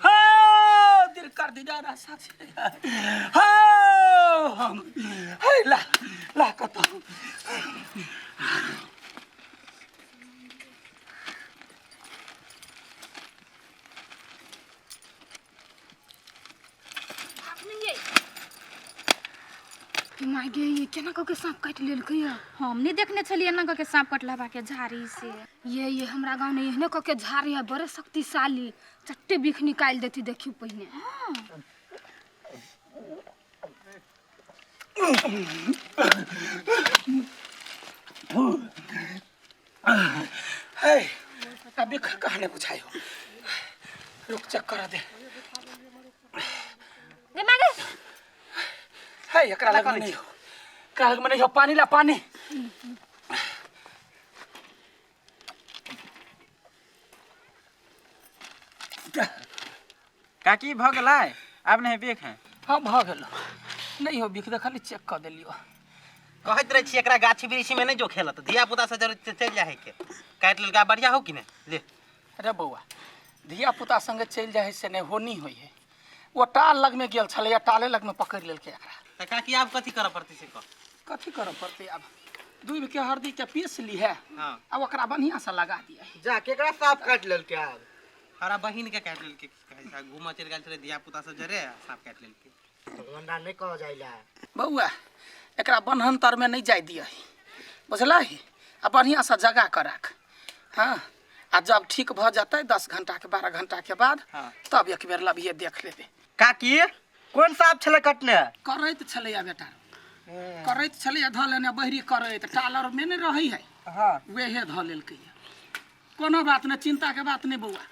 हो दिल कर दी जा रहा साथी हो हम हे ला ला कत माय गे ये केना कऽ के साँप काटि लेलकै या हम नहीं देखने छलियै एना कऽ के साँप कटला के झाड़ी से ये हमरा गाँव में एहने कऽ के झाड़ी है बड़े शक्तिशाली चट्टे बिख निकालि देती देखियो पहिने। हे अभी कहाँ ने बुझायो, रुक चेक करा दे। गे मागे। हे एकरा लग में नहीं हो, एकरा लग में नहीं हो। पानी ला पानी। काकी भऽ गेलै आब नहीं बेख है? हाँ भऽ गेलो, नहीं हो बिख, खाली चेक कऽ देलियो। कहैत रहै छी एकरा गाछी वृक्षी में नहीं जो खेलत, धिया पुता से जरूर चलि जाइ के काटि लेलकै। आब बढ़िया हो कि नहीं ले? अरे बौआ, धिया पुता संगे चलि जाइ है से नहि होनी होइ है। ओ टाल लगमे गेल छलैया, टाले लगमे पकड़ि लेलकै एकरा। तऽ काकी आब कथी करऽ पड़तै से कह। कथी करऽ पड़तै आब? दूबि के हरदी के पीस लीहे। हाँ। आ ओकरा बढ़िआँ से लगा दिए। जा केकरा साँप काटि लेलकै आब? हमरा बहिन के काटि लेलकै। की कहै छै, घूमऽ चलि गेल छलै धिया पुता सब जरे आ साँप काटि लेलकै। ओना नहि कहऽ जाइ लए। बौआ, एकरा बन्हन तरमे नहि जाय दिअ, बुझलही? आ बढ़िआँसँ जगा कऽ राख। हँ, आ जब ठीक भऽ जेतै 10 घंटाके 12 घंटाके बाद। हाँ। तब एक बेर लबिहे, देख लेबै। काकी कोन साँप छलै कटने? करैत छलैया बेटा, करैत छलैया, धऽ लेने बहरी करैत टालर मे नहि रहै है। हाँ। वेहे धऽ लेलकै। कोनो बात नहि, चिन्ताके बात नहि बौआ।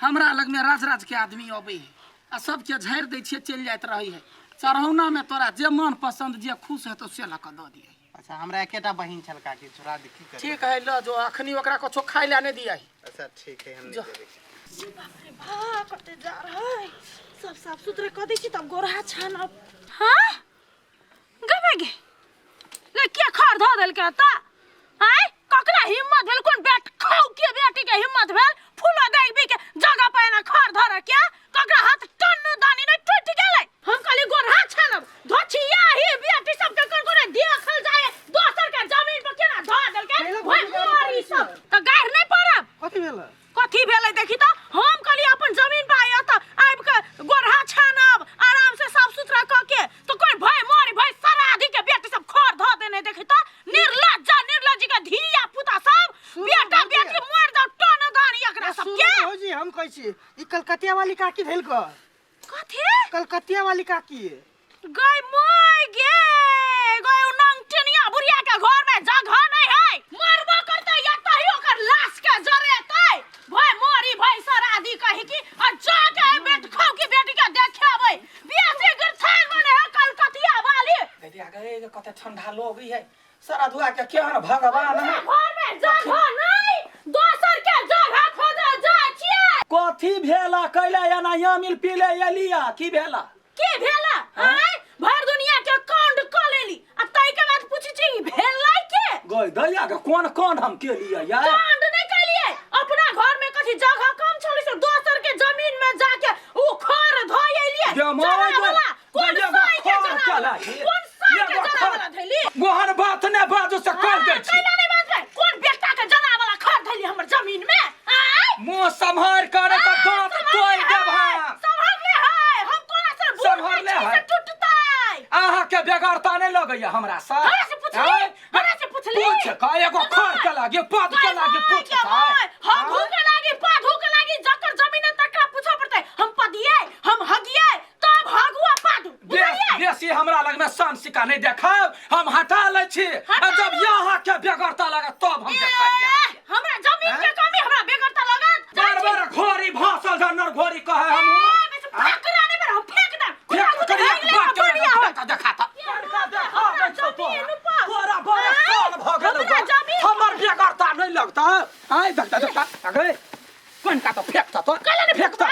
हमरा लगमे राज राजके आदमी अबै है आ सबके झाड़ि दै छियै, चलि जाइत रहै है। चढ़ौनामे तोरा जे मन पसन्द, जे खुश हेतौ से लऽ कऽ दऽ दियै। अच्छा, हमरा एकेटा बहिन छल काकी, छोड़ा दे की करबै। ठीक है, लऽ जो। अखनी ओकरा कछो खाइ लए नहि दियै। अच्छा ठीक है, हम जो। नहि देबै। बाप रे कते जा रहा है, सब साफ सुथरा कऽ दै छी तब गोरहा छानब। हाँ गबे गे गे के खर धऽ देलकै तऽ आँय? ककरा हिम्मत भेल, कोन बेट खाउ के बेटी के हिम्मत भेल फूलो देबी के जगह पर एना खर धरऽ के? ककरा हाथ टन्न दानी नहि टूटि गेलै? हम कहली गोरहा छानब, धोछिया ही बेटी सबके कोन कोन देखल जाय, दोसर के जमीन पर केना धऽ देलकै भोइ मोरी सब तऽ गारि नहि पड़ब। कथी भेल? कथी भेलै देखी तऽ। हम कहली अपन जमीन पर आय तऽ आबि कऽ गोरहा छानब आराम से साफ सुथरा कऽ के, तऽ कोई भय मोरी भय सराधी के बेटी सब खर धऽ देने। देखी तऽ निर्लज्जा निर्लज्जी के धिया पुता सब, बेटा बेटी मर जाओ टन दानी एकरा सब के। भौजी, हम कहै छी ई कलकतिया वाली काकी भेल क? कथी? कलकतिया वाली काकी। गई मोय गे गई, उ नंगटिनिया बुढ़िया के घर में जगह नहीं है, मरबो करते या तही ओकर लाश के जरेतै। भय मोरी भय सराधी कही की आ जा के बेट खाऊ की बेटी के देखे आबै बेसी गिरथान बने है कलकतिया वाली। दीदी आ गए, कते ठंडा लोग है सारा धुआ के, केहन भगवान है। घर में जगह नहीं, दोसर के जगह खोजे जाय छियै। कथी भेला कैला एना यामिल पीले एलिया? की भेला? की भेला? आय भर दुनिया के कांड क लेली आ तै के बाद पूछै छी भेलै के? गई दैया के कोन कोन हम के लिए यार? कांड नहीं कैलिए, अपना घर में कथी जगह कम छलै से दोसर के जमीन में जाके उ खर धोइ एलिए। गे माय गे, जरावला कोन गे, साई के खर जरावला चला हे। कोन साई के ये जरावला धैली? गोहन बात ने बाजू से कह दै छी। कैला नहीं बाजबै? कोन बेटा के जरावला खर धैली हमर जमीन में आय? मुंह सम्हार कर तऽ दांत तोड़ देब। हम सम्हारले है, हम तोरा से बूढ़ सम्हारले नहीं छी है। से टूटतै। अहाँ के बेगरता नहीं लगैया हमरा से? हमरा से पुछली? आँय? हमरा से पुछली? पूछ का एगो खर के लागे, पद के लागे पूछ का। हगू के लागी, पाधू के लागी, जकर जमीन है तकरा पूछऽ पड़तै। हम पदियै, हम हगियै तब हगुआ पाधू। बेस बुझलियै? बेसी हमरा लग में सन सिक्का नहीं देखाब, हम हटा लै छी। आ जब यहाँ के बेगरता लगे तब हम देखा। ए, हमरा जमीन के कमी हमरा बेगरता लगत? बार बार घोड़ी भासल धनर घोड़ी कहे हम। ए, बेसी फकरा नहीं पर हम फेंक देब। फेंक कुत्ता करी भागि एक ले बात तऽ बढ़िया होत। के देखा था। हमरा जमीन पर तोरा बड़ा साल भऽ गेल। हमरा जमीन हमर बेगरता नहीं लगता? आय देखता देखता अगे कोन का तो फेंकता तो फेंकता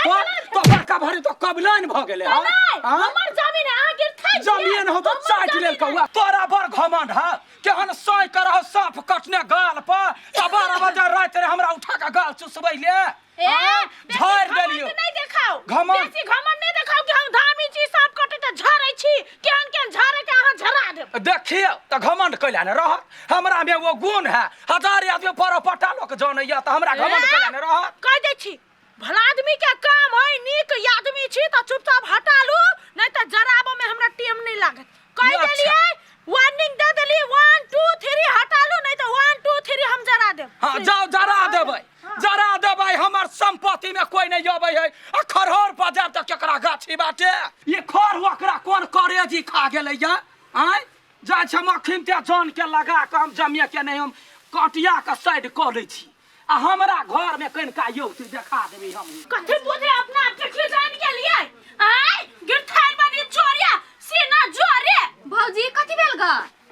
तो बड़का भारी तो कबलाइन भऽ गेलै। हँ? नहि, हँ? हमर जमीन अहाँ गिरथै छियै। जमीन हो तो हमर चाटि जमीन लेल कौआ। तोरा बड़ घमंड है, केहन सोय करह साँप कटने गाल पर, तऽ 12 बजे राति रे हमरा उठा के गाल चुसबै ले। ए, बेसी झाड़ि घमंड देलियौ। नहीं देखाओ। घमंड। बेसी घमंड नहीं देखाओ कि हम धामी छी, सांप कटे त झरै छी, केहन केहन झरै के अहाँ झरा देब। देखियौ तऽ घमंड कैला ने रहत, हमरा में वो गुण है, हजार आदमी पर पटा लोक जानैया, तऽ हमरा घमंड कैला ने रहत। कह दै छी, भला आदमी के काम है, नीक आदमी छी तऽ चुपचाप हटा लू, नहीं तऽ जराबो में हमरा टेम नहीं लागत। कह अच्छा। देलियै, वार्निंग दे देली, 1 2 3 हटा लू, नहीं तऽ 1 2 3 हम जरा देब। हाँ जाओ जरा देबै, जरा देबै, हमर संपत्ति में कोई नहीं अबै है। आ खरहोर पर जायब तऽ केकरा गाछी बाटे, ये खर ओकरा कोन करेजी खा गेलै या? आँय जाइ छै हम अखन ते जान के लगा के हम जमिया के नहीं, हम कटिया के साइड कऽ लै छी, आ हमरा घर में कनिका यौ तू देखा देबै हम। कथी बुझे अपना आप के की जान गेलियै? आँय गिरथाइ बनी चोरिया सीना जोरे। भौजी कथी भेल ग?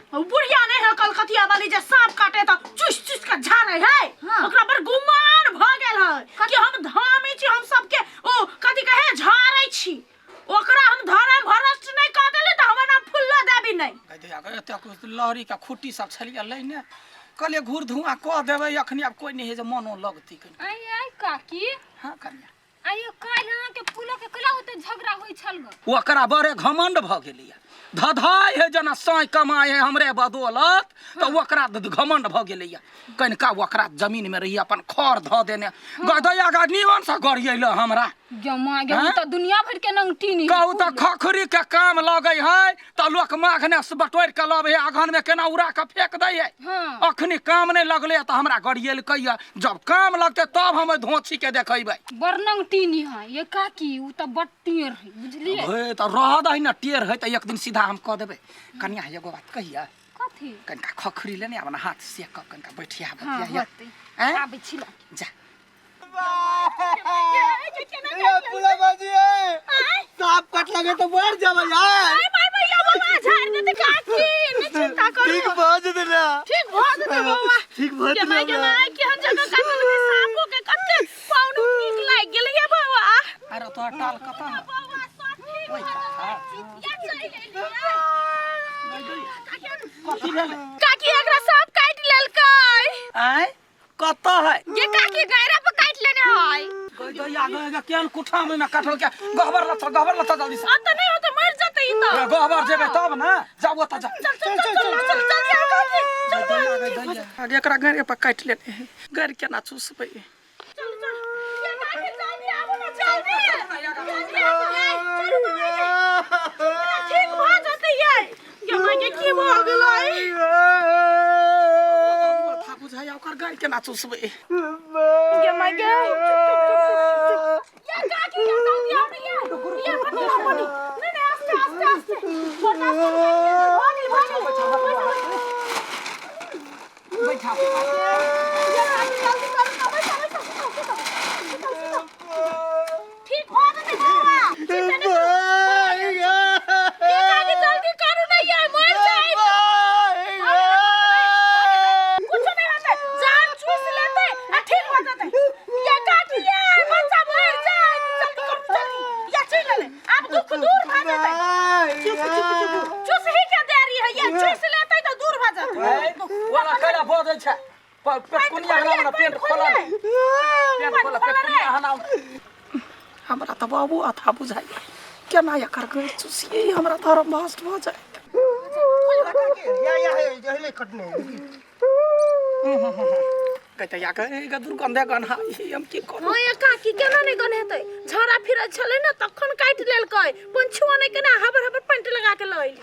ओ बुढ़िया नहीं है कलकतिया वाली जे सांप काटे त चुस चुस के झाड़े है। हाँ। ओकरा पर गुमान भ गेल है कि हम धामी छी, हम सबके ओ कथी कहे झाड़े छी, ओकरा हम धर्म भ्रष्ट नहीं कर देली त हमर नाम फुल्लो देबी नहीं। एते कुछ लहरी के खुट्टी सब छलियै लैने, कहलियै घूर धुआं कऽ देबै अखनी, आब कोई नहीं है जे मनो लगतै कनि। आइ आइ काकी। हाँ कनिया। आइयो काल्हि अहाँके फूलो के कैला ओते झगड़ा होइ छल ग? ओकरा बड़े घमंड भऽ गेलैया, धधाइ है जेना साँइ कमाइ है हमरे बदौलत, तऽ ओकरा घमंड भऽ गेलैया। कनिका ओकरा जमीन में रही अपन खर धऽ देने गदैया गा नीमन से गरियैल हमरा। जमा गे, हाँ? तऽ दुनिया भर के नंगटी नहीं। कहू तऽ खखरी के काम लगै है तऽ लोक माघने से बटोरि के लबै है, अगहन में केना उड़ा के फेंक दै है। हाँ। अखनी काम नहीं लगलै तऽ हमरा गरियलकै या, जब काम लगतै तब हम धोछी के देखेबै। बड़ नंगटी नहीं है ये काकी, उ तऽ बड़ टेढ़ है बुझलियै। हे तऽ रह दही ने, टेढ़ है तऽ एक दिन सीधा हम कऽ देबै। कनिया एगो बात कहिया? कथी? कनिका खखरी लेने आब ने, हाथ से कऽ कनिका बैठिया हाँ, बतिया। होतै। आँय? आबै छी लऽ। जा। पूरा बाजी है, सांप कट लगे तो मर जाबे यार। आई माय भैया बाबा झाड़ देते काकी, नहीं चिंता करू। ठीक भऽ जेतै ना। ठीक भऽ जेतै बौआ। ठीक भऽ के माय जेतै के हमरा। माय केहन जगह काटल के सांपो के कते पाउन नीक लागि गेलै ये बौआ। अरे तोहर टाल कतऽ है? बौआ सब ठीक ओइ भऽ कथा। जेतै। या चलि एलियै। कथी भेलै? काकी एकरा सांप काटि लेलकै। आँय कतऽ है? ये काकी गैरा पर काटि लेने है। गई दैया गई गई, केहन कुठाम में काटल के, गहबर लथा, गहबर लथा जल्दी से। अतऽ नहीं होतै, मरि जेतै ई तऽ। गहबर जेबै तब ने, जाउ ओतऽ जा। चल चल चल चल चल जल्दी आउ काकी। चल दैया गई दैया, आगे एकरा गैरे पर काटि लेने है, गैर केना चूसबै? चल चल ये काकी जल्दी आबू ने, जल्दी। जल्दी आबू, चलू बौआ, ठीक भऽ जेतै ये। गे माय गे, की भऽ गेलै? था बुझाइया ओकर गैर केना चूसबै? गे माय गे, चुप चुप चुप चुप। ये काकी ये जल्दी आउ ने ये। ये बनी बनी। नहीं नहीं आस्ते आस्ते आस्ते। बर्दाश्त करू भऽ गेल भऽ गेल। बैठा। ये काकी जल्दी करू ना, बैठा बैठा, सुताउ सुताउ सुताउ सुताउ। ठीक भऽ जेतै बौआ। चिंता नहि करू। ये काकी जल्दी करू ने ये, मरि जाइत। कुछो नहीं होतै, जान चूस लेतै आ ठीक भऽ जेतै। ये काकी ये बच्चा मरि जाइत, जल्दी करू जल्दी। ये चलि एलै, आब दुख दूर भऽ जेतै। चुप चुप चुप, चूस ही के देरी है, ये चूस लेतै तऽ दूर भऽ जेतै। ओना कैला बजै छै? पेटकुनिया हना ने, पेंट खोला ने, पेंट खोला, पेटकुनिया हना। हमरा तऽ बाबू अथा बुझाइया केना एकर गैर चूसियै, हमरा धर्म भ्रष्ट भऽ जायत। या या है जहिले कटने। कहते या कहे दुर्गंधे गन्हा, हम की करू? हाँ ये काकी केना नहीं गन्हेतै? झाड़ा फिरै छलै ने तखन काटि लेलकै, पंछुआ नहि केना हबर हबर पेंट लगा के लऽ एली।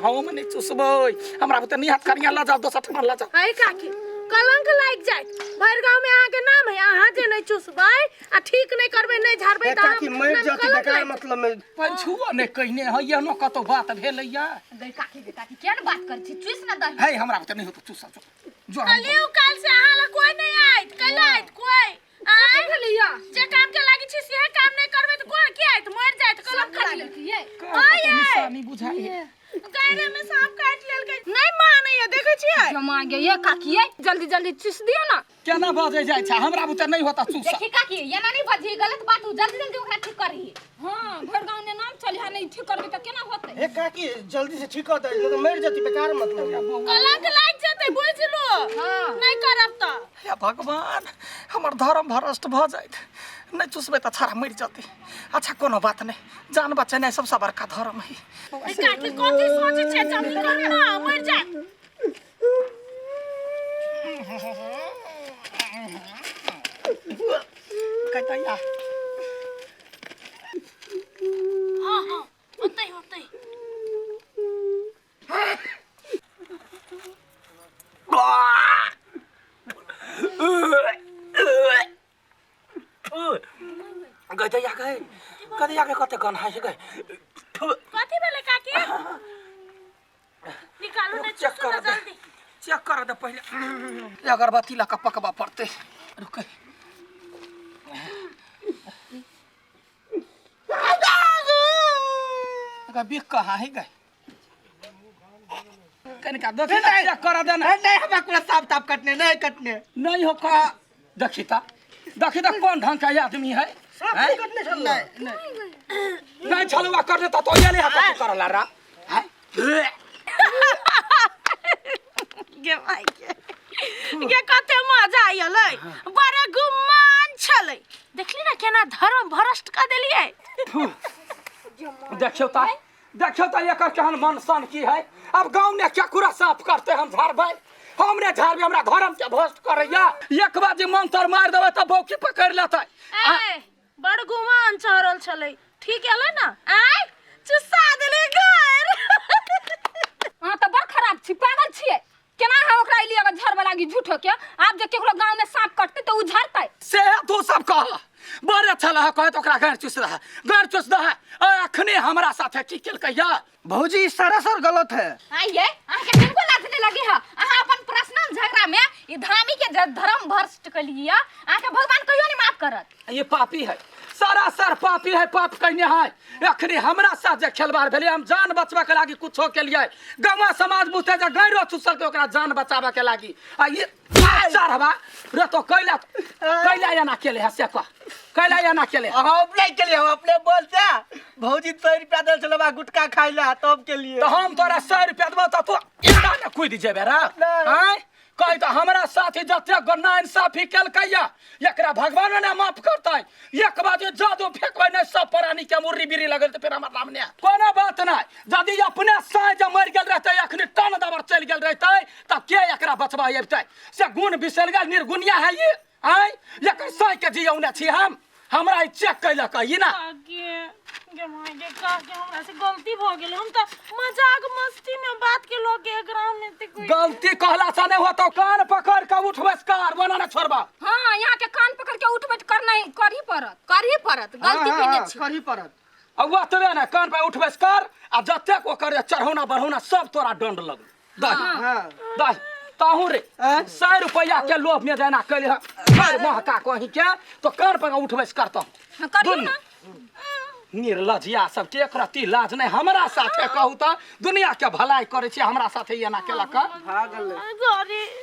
हम नहि चूसबै, हमरा बुते नहीं हाथ करिया, लऽ जाओ दोसर ठमा लऽ जाओ। अरे काकी कलंक लागि जायत, भरि गाँव में अहाँके नाम है, अहाँ जे नहि चूसबै आ ठीक नहि करबै, नहि झाड़बै तऽ काकी मरि नाम जेतै कलंक बेकार लागि मतलब में। पंछुओ नहि कहने है, एहनो कतौ बात भेलैया? गई काकी गे काकी, किया ने बात करै छी, चूस ना दही। है हमरा बुते नहीं होतो चूसल, जो हम लियौ काल्हि से अहाँ लग कोई नहीं आयत, कैला आयत कोई? आँय? भेलैया? जे काम के लागी छी सेहे काम नहीं करबै तऽ कोई के आयत? मरि जायत, कलंक काटि लागि। लेलकै ये? आँय ये। निशानी बुझाइ है। गैरे में सांप काटि लेलकै, नहीं मानैया, देखै छियै? जमा गे ये काकी ये, जल्दी जल्दी चूस दियौ ना। केना बजै जाइ छै, हमरा बुते नहीं होता चूसा। देखी काकी एना नहीं बजही, गलत बात हो, जल्दी जल्दी ओकरा ठीक करही। हाँ भरि गाँव ने नाम चलिहा, नहीं ठीक करबी तऽ केना होतै? ए काकी जल्दी से ठीक कर दे, नहीं तो मरि जेतै बेकार मतलब। कलंक लागि जेतै बुझलु, हाँ। नहीं करब तऽ। हे भगवान, हमर धर्म भ्रष्ट भऽ जाइत। नहि चुसबै तऽ छाड़ा मरि जेतै। अच्छा कोनो बात नहि, जान बचेनाइ सबसँ बड़का धर्म है। काकी कथी सोचै छै? जल्दी करू ना, मरि जायत। कतैया? हाँ हाँ, ओतै ओतै। गदैया गई, गदैया के कते गन है गई। कथी भेलै काकी? निकालू ने, चेक चुसू कर ना दे। जल्दी। चेक कर दे पहिले, अगरबत्ती लऽ कऽ पकबऽ पड़तै। रुक, बिक कहाँ है गई? कनिका देखी ना, चेक कर दे ना। नहीं, हमरा पूरा साफ ताप कटने नहीं, कटने नहीं हो का? देखी ता, देखी ता कौन ढंग का आदमी है, हैं? नहीं नहीं। नहीं छलुआ कर देता तो ये नहीं हका करला रा हैं? गे भाई गे, गे कते मजा आयल, बड़े गुमान छलै। देखली ना केना धर्म भ्रष्ट कर देलियै। देखियो ता, देखियो ता एकर केहन मन सन की है। अब गाँव में क्या कुरा साफ करते, हम झाड़बै? हम ने झाड़बै, हमरा धर्म के भ्रष्ट करैया। एक बार जे मंत्र मारि देबै तऽ बौकी पकड़ि लेतै। ए, बड़ गुमान चढ़ल छलै, ठीक एलै ना? आय चुसा देले घर। अहाँ तऽ बड़ खराब छी, पागल छियै। केना अहाँ ओकरा एलियै अगर झड़बऽ लागी झूठो के? आब जे केकरो गाँव में साँप कटतै तऽ उ झड़तै। से तू सब कह, बड़ अच्छा लह कहत ओकरा गारि चुस रहा, गारि चुस दह। अखने हमरा साथे की केलकै या? भौजी, ई सरासर गलत है। आइये, अहाँके किनको लाज नहि लगे है? अहाँ अपन पर्सनल झगड़ा में ई धामी के धर्म भ्रष्ट कलियै, अहाँके भगवान कहियो नहीं माफ करत। ये पापी है, सरासर पापी है, पाप कहने है। अखने हमरा साथ जे खेलबार भेलै, हम जान बचबा के लागी कुछो के लिए गाँव समाज बुझते जे गैरो चुसल के ओकरा जान बचाबा के लागी आ ये चढ़बा रे तो कैला कैला एना केले है? से कह, कैला एना केले? हम नहीं के लिए, हम अपने बोलते भौजी 100 रुपया दल चलबा गुटखा खाइला तब के लिए। तो हम तोरा 100 रुपया देबो तऽ तू एना ने कूदि जेबे रे? नहीं। आँय, कहि तऽ हमरा साथी जते गन्ना इंसाफी केलकैया, एकरा भगवान ने माफ करतै। एक बार जे जादू फेंकबै ने, सब प्राणी के मुर्री बिरी लगल तऽ फेर हमर नाम ने। कोनो बात नहि, यदि अपने साँय जे मरि गेल रहतै, अखनी टन दबर चलि गेल रहतै तऽ के एकरा बचबा अबितै? से गुण बिसरि गेल, निर्गुणिया है ई। आँय, एकर साँय के जियौने छी हम। हमरा ई चेक कैलक ई ना। काकी गे माय गे, काकी हमरा से गलती भ गेल, हम त मजाक मस्ती में बात के लोग के एकरा में ते कोई गलती कहला से नहीं होतो, कान पकड़ के उठ बैस कर, वना ना छोड़बा। हाँ, यहाँ के कान पकड़ के उठ बैठ करना करही पड़त, करही पड़त। गलती केने छी। करही पड़त। आ ओतबे ने, कान पे उठ बैस कर आ जतेक ओकर चढ़ौना बढ़ौना सब तोरा दंड लगल दही। हाँ। दही ताहू रे। आँय? 100 रुपया के लोभ में देना कैले हर महका कहीं के तो कान पर उठ बैस करता। हाँ, करियौ ना। निर्लजिया सबके एक रत्ती लाज नहीं। हमरा साथे कहू तऽ दुनिया के भलाई करै छी, हमरा साथे एना केलक। भागल। सॉरी।